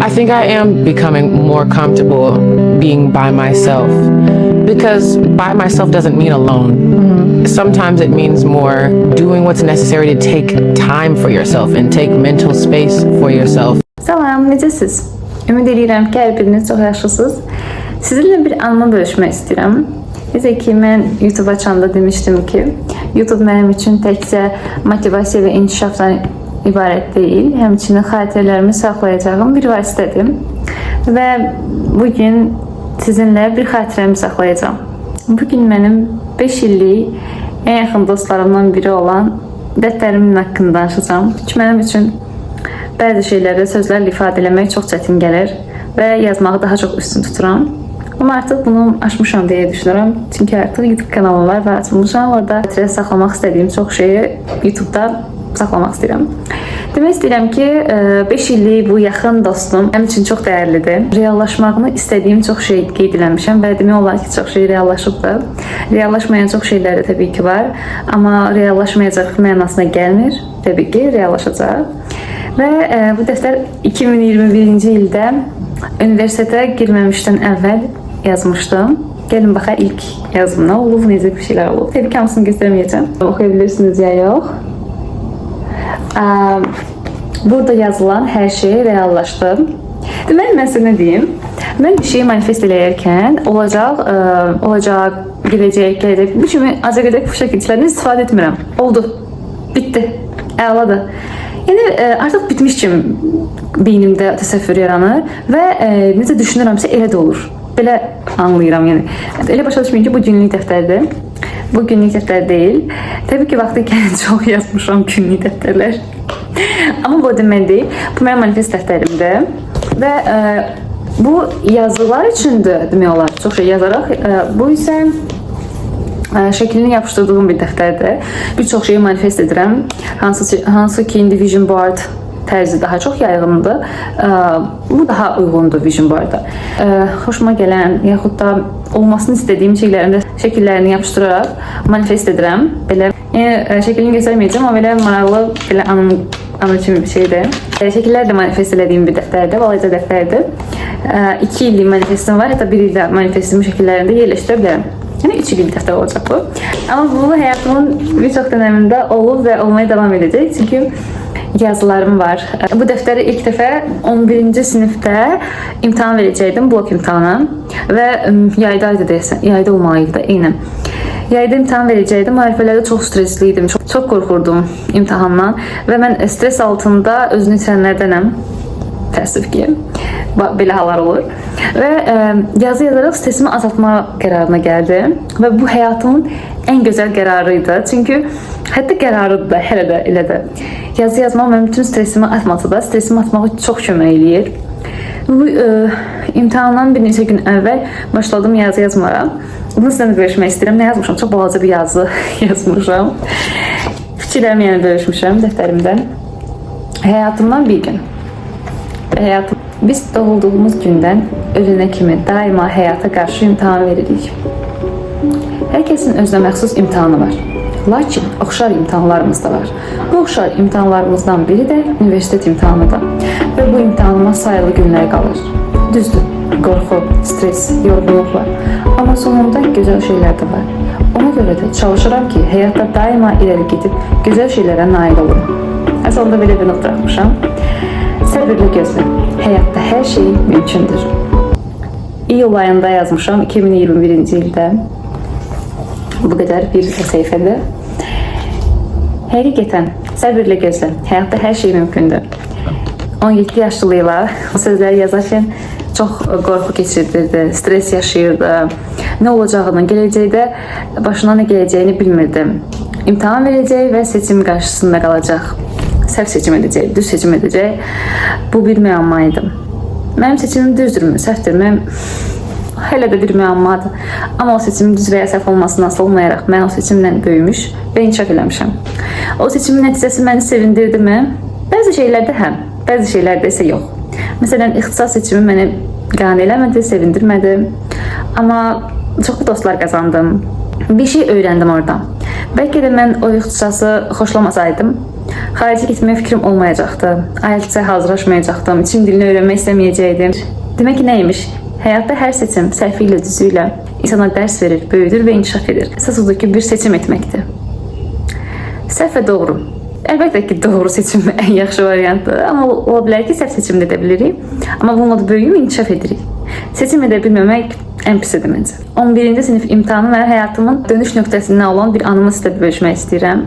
I think I am becoming more comfortable being by myself because by myself doesn't mean alone. Sometimes it means more doing what's necessary to take time for yourself and take mental space for yourself. Salam, necəsiz? Ümid edirəm ki, hər biriniz çox yaxşısınız. Sizinlə bir anımı bölüşmək istəyirəm. Necə ki, mən YouTube açanda demişdim ki, YouTube mənim üçün təkcə motivasiya və inkişafdan ibarət deyil, həmçinin xatirələrimi saxlayacağım bir vasitədir. Və bugün sizinlə bir xatirəmi saxlayacağam. Bugün mənim 5 illik ən yaxın dostlarımdan biri olan dəftərimin haqqında danışacağam. Çünki mənim üçün bəzi şeyləri sözlərlə ifadə eləmək çox çətin gəlir və yazmağı daha çox üstün tuturam. Amma artıq bunu aşmışam deyə düşünürəm. Çünki artıq YouTube kanalım var və açılmışam. Orada xatirə saxlamaq istədiyim çox şeyi YouTube-da saxlamaq istəyirəm. Demək istəyirəm ki, 5 illik bu yaxın dostum mənim üçün çox dəyərlidir. Reallaşmağını istədiyim çox şey qeyd eləmişəm və demək olar ki, çox şey reallaşıbdır. Reallaşmayan çox şeylər də təbii ki var, amma reallaşmayacaq mənasına gəlmir. Təbii ki, reallaşacaq. Və bu dəftər 2021-ci ildə universitetə girməmişdən əvvəl yazmışdım. Gəlin baxaq ilk yazım nə olub, necə bir şeylər olub. Təbii ki, hamısını göstərməyəcəm. Oxuya bilirsiniz ya yox. Burada yazılan hər şey reallaşdı. Deməli, mən sizə nə deyim? Mən bir şeyi manifest eləyərkən olacaq, olacaq, gələcək, gələcək. Bu kimi acaqacaq bu şəkillərdən istifadə etmirəm. Oldu. Bitdi. Əladır. Yəni artıq bitmiş kimi beynimdə təsəvvür yaranır və necə düşünürəmsə elə də olur. Belə anlayıram yəni. Elə başa düşməyin ki, bu günlük dəftərdir. Bu günlük dəftər deyil. Təbii ki, vaxtı ikən çox yazmışam günlük dəftərlər. Amma bu demək deyil. Bu mənim manifest dəftərimdir. Və bu yazılar üçündür demək olar. Çox şey yazaraq. Bu isə şəklini yapışdırdığım bir dəftərdir. Bir çox şeyi manifest edirəm. Hansı ki indi vision board tərzi daha çox yayğındır. Bu daha uyğundur vision board-a. Xoşuma gələn yaxud da olmasını istədiyim şeylərin də şəkillərini yapışdıraraq manifest edirəm. Belə, yəni şəklini göstərməyəcəm, amma belə maraqlı, belə anı kimi bir şeydir. Şəkillər də manifest elədiyim bir dəftərdir, balaca dəftərdir. 2 illik manifestim var, hətta 1 ildə manifestimin şəkillərini də yerləşdirə bilərəm. Yəni 3 illik bir dəftər olacaq bu. Amma bu həyatımın bir çox dönəmində olub və olmaya davam edəcək. Çünki yazılarım var. Bu dəftəri ilk dəfə 11-ci sinifdə imtahan verəcəkdim, blok imtahanı və yayda idi deyəsən, yayda olmalıydı da, eynən. Yayda imtahan verəcəkdim. Maarifələrdə çox stresli idim. Çox, çox qorxurdum imtahandan və mən stres altında özünü itirənlərdənəm. Təəssüf ki, belə hallar olur. Və yazı yazaraq stresimi azaltma qərarına gəldim və bu həyatımın ən gözəl qərarı idi. Çünki hətta qərarıdır da, hələ də elə də. Yazı yazmaq mənim bütün stresimi atmasa da, stresimi atmağa çox kömək eləyir. Bu imtahandan bir neçə gün əvvəl başladım yazı yazmağa. Bunu sizinlə də bölüşmək istəyirəm. Nə yazmışam? Çox balaca bir yazı yazmışam. Fikirlərimi yəni bölüşmüşəm dəftərimdə. Həyatımdan bir gün. Həyatım. Biz doğulduğumuz gündən ölənə kimi daima həyata qarşı imtahan veririk. Hər kəsin özünə məxsus imtahanı var. Lakin oxşar imtahanlarımız da var. Bu oxşar imtahanlarımızdan biri də universitet imtahanıdır. Və bu imtahanıma sayılı günlər qalır. Düzdür, qorxu, stres, yorğunluq var. Amma sonunda gözəl şeylər də var. Ona görə də çalışıram ki, həyatda daima irəli gedib gözəl şeylərə nail olum. Sonunda belə bir not buraxmışam. Səbirlə gözlə. Həyatda hər şey mümkündür. İyul ayında yazmışam 2021-ci ildə. Bu qədər bir səhifədə. Həqiqətən səbirlə gözlə. Həyatda hər şey mümkündür. 17 yaşlı Leyla o sözləri yazarkən çox qorxu keçirirdi, stres yaşayırdı. Nə olacağını, gələcəkdə başına nə gələcəyini bilmirdi. İmtahan verəcək və seçim qarşısında qalacaq. Səhv seçim edəcək, düz seçim edəcək. Bu bir müəmma idi. Mənim seçimim düzdürmü, səhvdirmi? Hələ də bir müəmmadır. Amma o seçimin düz və ya səhv olmasından asılı olmayaraq mən o seçimlə böyümüş və inkişaf eləmişəm. O seçimin nəticəsi məni sevindirdimi? Bəzi şeylərdə həm, bəzi şeylərdə isə yox. Məsələn, ixtisas seçimi məni qane eləmədi, sevindirmədi. Amma çoxlu dostlar qazandım. Bir şey öyrəndim orada. Bəlkə də mən o ixtisası xoşlamasaydım, Xaricə getməyə fikrim olmayacaqdı. IELTS-ə hazırlaşmayacaqdım. Çin dilini öyrənmək istəməyəcəkdim. Demək ki, nə imiş? Həyatda hər seçim səhvi ilə, düzü ilə insana dərs verir, böyüdür və inkişaf edir. Əsas odur ki, bir seçim etməkdir. Səhv və doğru. Əlbəttə ki, doğru seçim ən yaxşı variantdır. Amma ola bilər ki, səhv seçim də edə bilirik. Amma bununla da böyüyüb inkişaf edirik. Seçim edə bilməmək ən pisidir məncə. 11-ci sinif imtahanı mənim həyatımın dönüş nöqtəsindən olan bir anımı sizlə bölüşmək istəyirəm.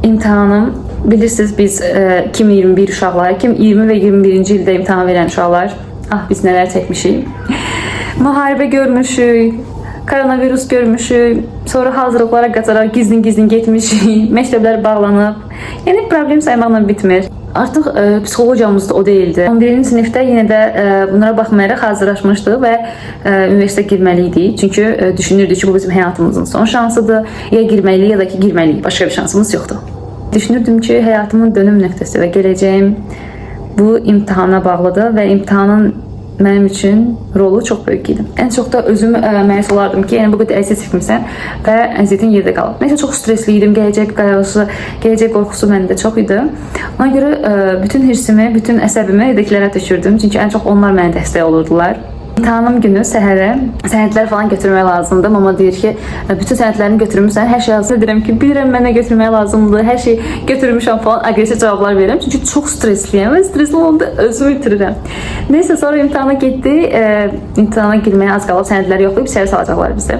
İmtahanım, bilirsiniz biz 2021 uşaqları, 2020 və 21-ci ildə imtahan verən uşaqlar, ah biz nələr çəkmişik. Müharibə görmüşük, koronavirus görmüşük, sonra hazırlıqlara qaçaraq gizlin-gizlin getmişik, məktəblər bağlanıb. Yəni problem saymaqla bitmir. Artıq psixologiyamız da o deyildi. 11-ci sinifdə yenə də bunlara baxmayaraq hazırlaşmışdıq və universitetə girməli idik. Çünki düşünürdük ki, bu bizim həyatımızın son şansıdır. Ya girməliyik, ya da ki girməliyik. Başqa bir şansımız yoxdur. Düşünürdüm ki, həyatımın dönüm nöqtəsi və gələcəyim bu imtahana bağlıdır və imtahanın mənim üçün rolu çox böyük idi. Ən çox da özüm məyus olardım ki, yəni bu qədər əziyyət çəkmisən və əziyyətin yerdə qalıb. Nəsə çox stresli idim, gələcək qayğısı, gələcək qorxusu məndə çox idi. Ona görə bütün hirsimi, bütün əsəbimi evdəkilərə tökürdüm. Çünki ən çox onlar mənə dəstək olurdular. İmtahanım günü səhərə sənədlər falan götürmək lazımdır. Mama deyir ki, bütün sənədlərini götürmüsən, hər şey hazır. Deyirəm ki, bilirəm mənə götürmək lazımdır. Hər şey götürmüşəm falan, aqressiv cavablar verirəm. Çünki çox stresliyəm və stresli olanda özümü itirirəm. Neysə, sonra imtahana getdi. İmtahana girməyə az qalıb sənədləri yoxlayıb içəri salacaqlar bizi.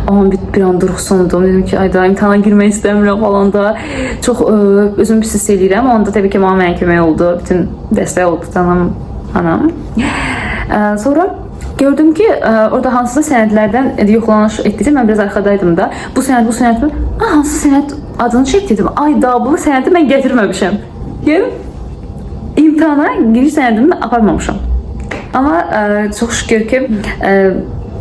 Aman bir an duruxsundum. Dedim ki, ayda imtahana girmək istəmirəm falan da. Çox özümü pis hiss eləyirəm. Onda təbii ki, mama mənə kömək oldu. Bütün dəstək oldu canım, anam. Sonra gördüm ki, orada hansısa sənədlərdən yoxlanış etdiysə, mən biraz arxadaydım da. Bu sənəd, bu sənəd mi? Ha, hansı sənəd adını çəkdirdim. Ay da, bu sənədi mən gətirməmişəm. Yəni imtahana giriş sənədimi aparmamışam. Amma çox şükür ki,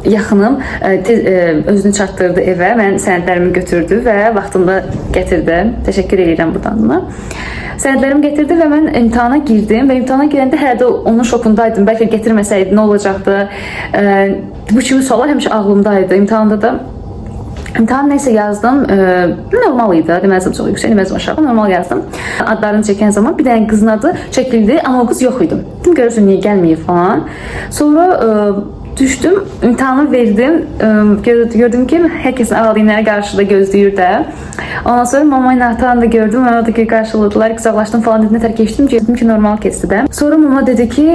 yaxınım tez, özünü çatdırdı evə. Mən sənədlərimi götürdü və vaxtında gətirdi. Təşəkkür edirəm buradan ona. Sənədlərimi gətirdi və mən imtahana girdim və imtahana girəndə hələ də onun şokundaydım. Bəlkə gətirməsəydi nə olacaqdı? Bu kimi suallar həmişə ağlımdaydı. İmtahanda da İmtahan nəysə yazdım, normal idi. Deməzdim çox yüksək, deməzdim aşağı, normal yazdım. Adlarını çəkən zaman bir dənə qızın adı çəkildi, amma o qız yox idi. Dedim görürsən niyə gəlməyib falan. Sonra düşdüm, imtahanı verdim. Gördüm ki, hər kəsin valideynləri qarşıda gözləyir də. Ondan sonra mama ilə atanı da gördüm, ona da ki qarşıladılar, qucaqlaşdım falan dedim, nətər keçdim ki, dedim ki, normal keçdi də. Sonra mama dedi ki,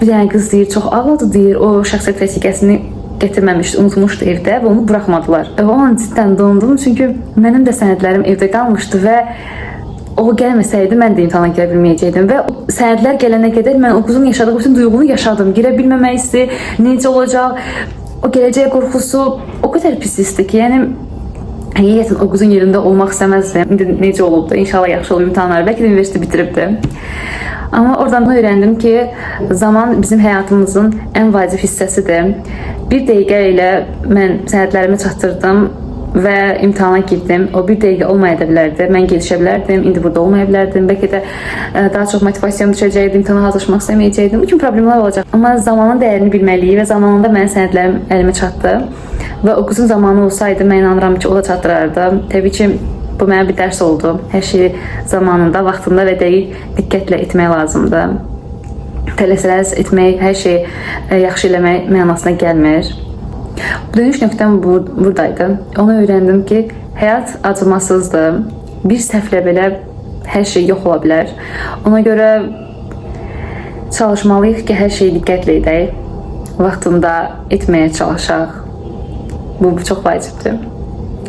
bir dənə qız deyir, çox ağladı deyir, o şəxsiyyət vəsiqəsini gətirməmişdi, unutmuşdu evdə və onu buraxmadılar. O an cidden dondum, çünki mənim də sənədlərim evdə qalmışdı və o gəlməsəydi mən də imtahana girə bilməyəcəkdim və o sənədlər gələnə qədər mən o qızın yaşadığı bütün duyğunu yaşadım. Girə bilməmək hissi, necə olacaq, o gələcək qorxusu o qədər pis hissdir ki, yəni həqiqətən o qızın yerində olmaq istəməzdim. İndi necə olubdu? İnşallah yaxşı olub imtahanları. Bəlkə də universitet bitiribdi. Amma oradan öyrəndim ki, zaman bizim həyatımızın ən vacib hissəsidir. Bir dəqiqə ilə mən sənədlərimi çatdırdım və imtahana girdim. O bir dəqiqə olmaya da bilərdi. Mən gelişə bilərdim, indi burada olmaya bilərdim. Bəlkə də daha çox motivasiyam düşəcəkdi, imtahana hazırlaşmaq istəməyəcəkdim. Bu kimi problemlər olacaq. Amma zamanın dəyərini bilməliyik və zamanında mənim sənədlərim əlimə çatdı. Və o qızın zamanı olsaydı, mən inanıram ki, o da çatdırardı. Təbii ki, bu mənə bir dərs oldu. Hər şeyi zamanında, vaxtında və dəqiq diqqətlə etmək lazımdır. Tələs-tələs etmək, hər şeyi yaxşı eləmək mənasına gəlmir. Dönüş nöqtəm buradaydı. Onu öyrəndim ki, həyat acımasızdır. Bir səhvlə belə hər şey yox ola bilər. Ona görə çalışmalıyıq ki, hər şeyi diqqətlə edək. Vaxtında etməyə çalışaq. Bu çox vacibdir.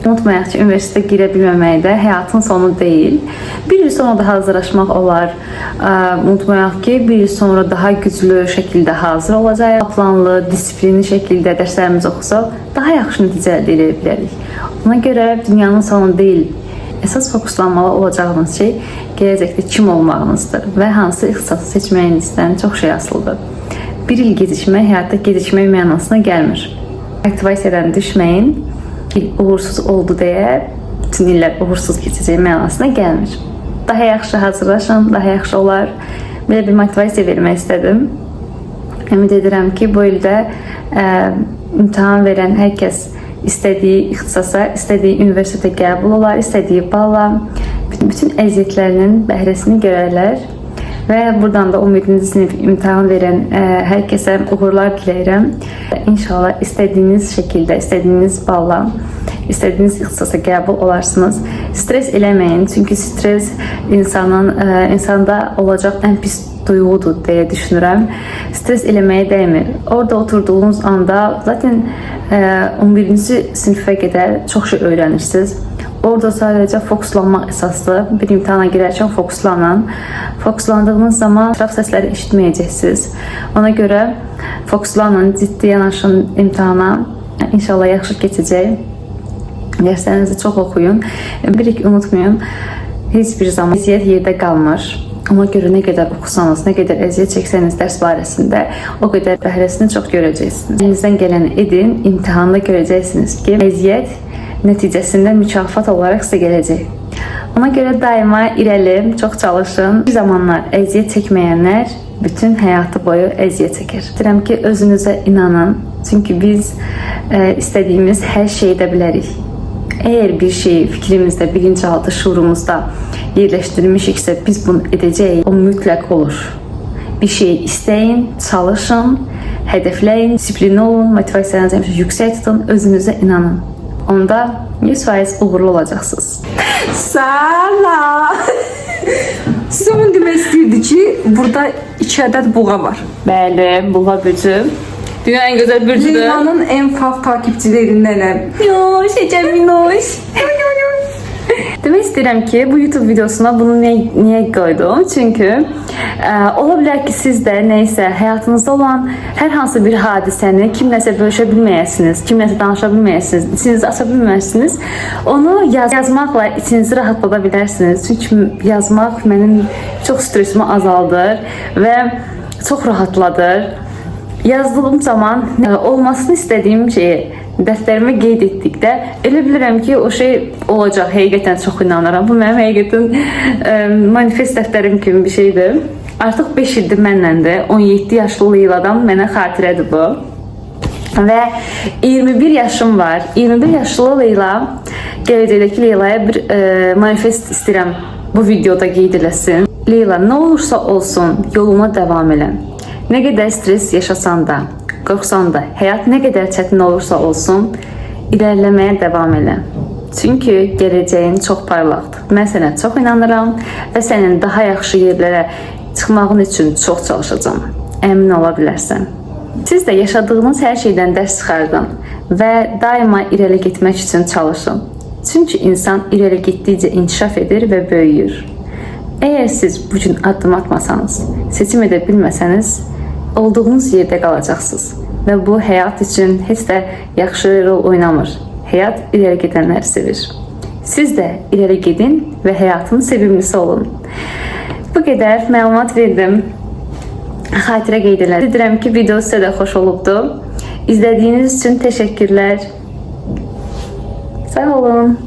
Unutmayaq ki, universitetə girə bilməmək də həyatın sonu deyil. Bir il sonra da hazırlaşmaq olar. Unutmayaq ki, bir il sonra daha güclü şəkildə hazır olacağıq. Planlı, disiplinli şəkildə dərslərimizi oxusaq, daha yaxşı nəticə əldə edə bilərik. Ona görə dünyanın sonu deyil. Əsas fokuslanmalı olacağınız şey gələcəkdə kim olmağınızdır və hansı ixtisası seçməyinizdən çox şey asılıdır. Bir il gecikmək həyatda gecikmək mənasına gəlmir. Aktivasiyadan düşməyin. Il uğursuz oldu deyə bütün illər uğursuz keçəcək mənasına gəlmir. Daha yaxşı hazırlaşın, daha yaxşı olar. Belə bir motivasiya vermək istədim. Ümid edirəm ki, bu ildə imtahan verən hər kəs istədiyi ixtisasa, istədiyi universitetə qəbul olar, istədiyi balla. Bütün əziyyətlərinin bəhrəsini görərlər. Və buradan da 11-ci sinif imtahan verən hər kəsə uğurlar diləyirəm. İnşallah istədiyiniz şəkildə, istədiyiniz balla, istədiyiniz ixtisasa qəbul olarsınız. Stres eləməyin, çünki stres insanın insanda olacaq ən pis duyğudur deyə düşünürəm. Stres eləməyə dəymir. Orada oturduğunuz anda zaten 11-ci sinifə qədər çox şey öyrənirsiniz. Orada sadəcə fokuslanmaq əsaslı. Bir imtahana girərkən fokuslanın. Fokuslandığınız zaman ətraf səsləri eşitməyəcəksiniz. Ona görə fokuslanın, ciddi yanaşın imtahana. İnşallah yaxşı keçəcək. Dərslərinizi çox oxuyun. Bir iki unutmayın. Heç bir zaman əziyyət yerdə qalmır. Ona görə nə qədər oxusanız, nə qədər əziyyət çəksəniz dərs barəsində, o qədər bəhrəsini çox görəcəksiniz. Əlinizdən gələni edin, imtahanda görəcəksiniz ki, əziyyət nəticəsində mükafat olaraq sizə gələcək. Ona görə daima irəli, çox çalışın. Bir zamanlar əziyyət çəkməyənlər bütün həyatı boyu əziyyət çəkir. İstəyirəm ki, özünüzə inanın. Çünki biz istədiyimiz hər şeyi edə bilərik. Əgər bir şeyi fikrimizdə, bilinçaltı, şuurumuzda yerləşdirmişiksə, biz bunu edəcəyik, o mütləq olur. Bir şey istəyin, çalışın, hədəfləyin, disiplinli olun, motivasiyanızı həmişə yüksək tutun, özünüzə inanın. Onda 100% uğurlu olacaqsınız. Salam. Sizə bunu demək istəyirdi ki, burada 2 ədəd buğa var. Bəli, buğa bürcü. Dünya ən gözəl bürcüdür. Leylanın ən fav takipçilərindənəm. Yoş, Ecə Minoş. Demək istəyirəm ki, bu YouTube videosuna bunu niyə qoydum? Çünki ola bilər ki, siz də nəysə həyatınızda olan hər hansı bir hadisəni kimləsə bölüşə bilməyəsiniz, kimləsə danışa bilməyəsiniz, içinizi aça bilmərsiniz. Onu yazmaqla içinizi rahatlada bilərsiniz. Çünki yazmaq mənim çox stresimi azaldır və çox rahatladır. Yazdığım zaman olmasını istədiyim şeyi dəftərimə qeyd etdikdə elə bilirəm ki, o şey olacaq. Həqiqətən çox inanıram. Bu mənim həqiqətən manifest dəftərim kimi bir şeydir. Artıq 5 ildir mənləndir. 17 yaşlı Leyladan mənə xatirədir bu. Və 21 yaşım var. 21 yaşlı Leyla, gələcəkdəki Leylaya bir manifest istəyirəm bu videoda qeyd eləsin. Leyla, nə olursa olsun yoluna davam elə. Nə qədər stres yaşasan da, qorxsan da, həyat nə qədər çətin olursa olsun, irəliləməyə davam elə. Çünki gələcəyin çox parlaqdır. Mən sənə çox inanıram və sənin daha yaxşı yerlərə çıxmağın üçün çox çalışacağam. Əmin ola bilərsən. Siz də yaşadığınız hər şeydən dərs çıxardın və daima irəli getmək üçün çalışın. Çünki insan irəli getdikcə inkişaf edir və böyüyür. Əgər siz bu gün addım atmasanız, seçim edə bilməsəniz, olduğunuz yerdə qalacaqsınız və bu həyat üçün heç də yaxşı rol oynamır. Həyat irəli gedənləri sevir. Siz də irəli gedin və həyatın sevimlisi olun. Bu qədər məlumat verdim. Xatirə qeyd elədim. Bilirəm ki, video sizə də xoş olubdu. İzlədiyiniz üçün təşəkkürlər. Sağ olun.